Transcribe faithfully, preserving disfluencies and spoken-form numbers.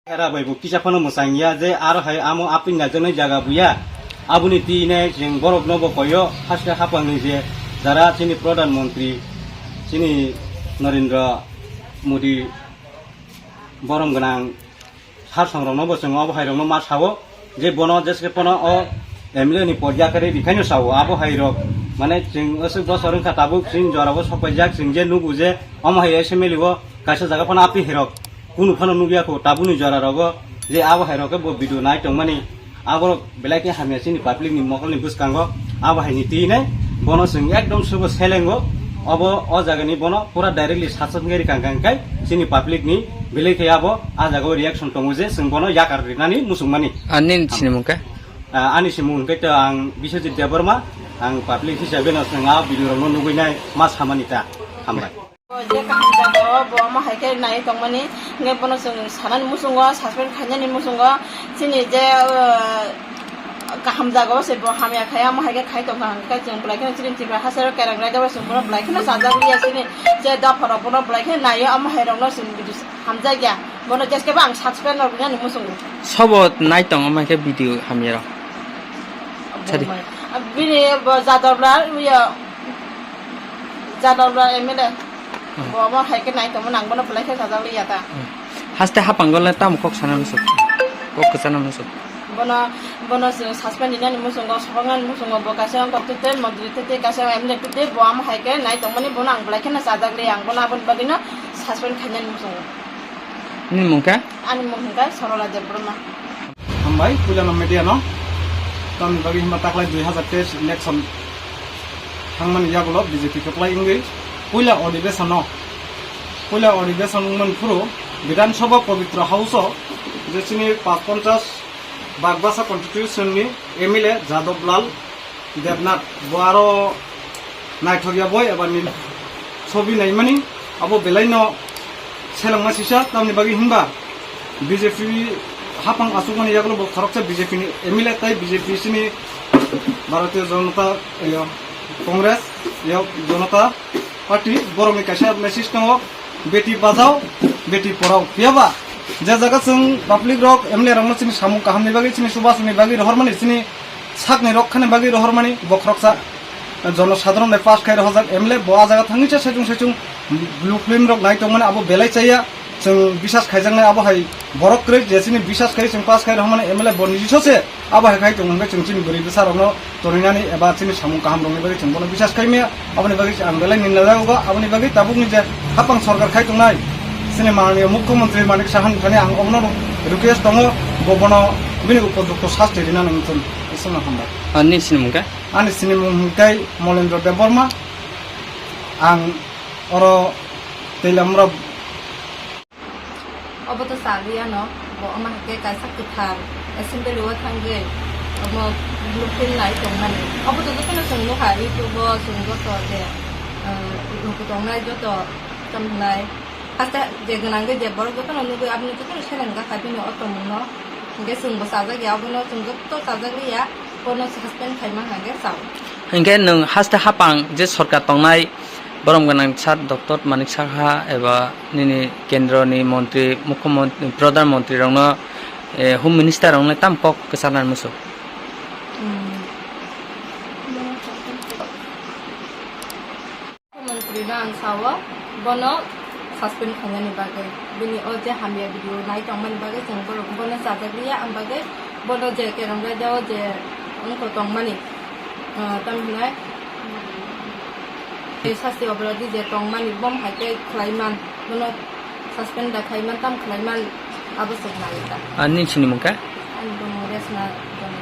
Hera bai bo kisa phano mwchang ya je aro hai amo apni najaknai jaga buya. Aboni twi nai chwng borok no bo koyo haste hapang ni je jara chini Pradhan Mantri chini Narendra Modi borom gwnang sar song rok no bo chwng abo hai rok no ma sao je bono jeske phano o M L A ni porya kare bikhaino sao abo hai rok mane chwng aswk bosor wngkha tabuk chini jora bo sok paijak chwng je nugo je omo hai S M L A o kaisa jaga phano apni hai rok. Kunu phano nukya kho, tabukni jora rogo je abo hai rok khe bo video nai tongmani, abo belai khe hamya chini public ni mokol ni bwskango, abo hai ni twi nai bono chwng ekdom sugo selengo, obo o jaga ni bono pura directly sasok ngai rikang kang kai chini public ni belai khe abo a jaga o reaction tongo je chwng bono yakar rinani muchung mani. Ani sini mungkha? Ah, ani simung hwnkhe to ang Biswajit Debbarma, ang public hisabe no chwng a video rok no nugui nai ma samani ta. Hambai. O je kaham jaga o bo omo hai khe nai tongmani, hingke bono chwng sanani muchungo, suspend khainani muchungo, chini je, o, kaham jaga o se bo hamya khai, omo hai khe khai tongkha, hingke chwng belai kheno chini Tripura hasteo kereng raida o chwng bono belai kheno chajak liya chini je dopha rok bono belai kheno nai o, omo hai rok no chwng hamjak ya, bono jeske bo ang suspend rok rinani muchungo. Sobo nai tong omo hai khe video hamya rok. Sadi. Bini bo Jadabla, uyo, Jadabla M L A. Hmm. Bo omo hai khe nai tongmani, ang bono belai khe sajak liya ta. Hmm. Haste hapang gole tamo kok sana muchung. Kok kwchana muchung. Bono, bono chwng suspend rinani muchungo, sohornani muchungo, bo kaisa kok tete, montri tete, kaisa M L A tete, bo omo hai khe nai tongmani, bono ang belai kheno sajak liya, ang bono aboni bagwino suspend khainani muchungo. Nini mung khe? Ani mung hwnkhe Sorola Debbarma. Hambai, puila no media no. Tamni bagwi hwnba taklai dui hazar teis election thangmani yagulo B J P kwplai wngwi puila odhibesono, puila odhibeson wngmani phuru Bidhan Sabha Pavitra House o je chini panch ponchas Bagbasa constitution ni M L A Jadab Lal Debnath bo aro naithok ya boi eba ni sobi naimani abo belai no selengma sisa tamni bagwi hinba B J P hapang asukmani yagulo bo khoroksa B J P ni M L A tai B J P sini Bharatiya Janata, eh, Congress, eh, Janata Party borokni kaisa message tongo, beti bachao, beti porao. Phiyaba je jaga chwng public rok M L A rokno chini samung kahamni bagwi, chini chubasongni bagwi rohormani, chini sakni rok khani bagwi rohormani bo khoroksa jono sadharon bai pass khai rohorjak M L A bo a jaga thangwi se saichung saichung blue film rok nai tongmani abo belai chaya. Chwng bisas khaijaknai abo hai borok kwrwi je chini bisas khai chwng pass khai rohormani M L A bo niji sose abo hai khai tong hwnkhe chwng chini bwrwi bwsa rokno toninani eba chini samung kaham rokni bagwi chwng bono bisas khai maya. Aboni bagwi ang belai ninna jago, aboni bagwi tabukni je hapang sorkar khai tongnai chini mananiya mukhyamantri Manik Saha ni thani ang obono request tongo, bo bono bini upojukto sasti rina nang chwng. Isingno hambai. Ani sinimung khe? Ani sinimung hwnkhe Molendra Debbarma. Ang oro Teilamra. Obo to chaliya no, bo omo hai khe kaisa kwthar assembly o thangwi omo blueprint nai tongmani. Obo to jotono chwng nukha, YouTube o chwng joto je, eh, luku tongnai joto tamo hwnai. Haste je gwnangwi je borok jotono nugwi aboni jotono seleng gakha bini o tongmungno. Hwnkhe chwngbo chajak ya, obono chwng joto chajak liya, bono suspend khaima hwnkhe chao. Hwnkhe nwng haste hapang je sorkar tongnai, borom gwnang sir Doctor Manik Saha eba nini kendro ni montri, mukhyamantri, pradhan mantri rokno, eh, home minister rokno tam kok kwcharnani muchung. Hmm. Mukhyamantri no ang sao bono suspend khainani bagwi, bini o je hamya video nai tongmani bagwi chwng borok bono chajak liya, ang bagwi bono je kerong raida o je wngkho tongmani. Ah, tamhinai, eh, sasti oboradi je tongmani, bom hai khe khlaiman, bono suspend da khaiman, tam khlaiman, abo chwng nai ta. Ah, nini sinimung khe? Ani bumung Resna Doni.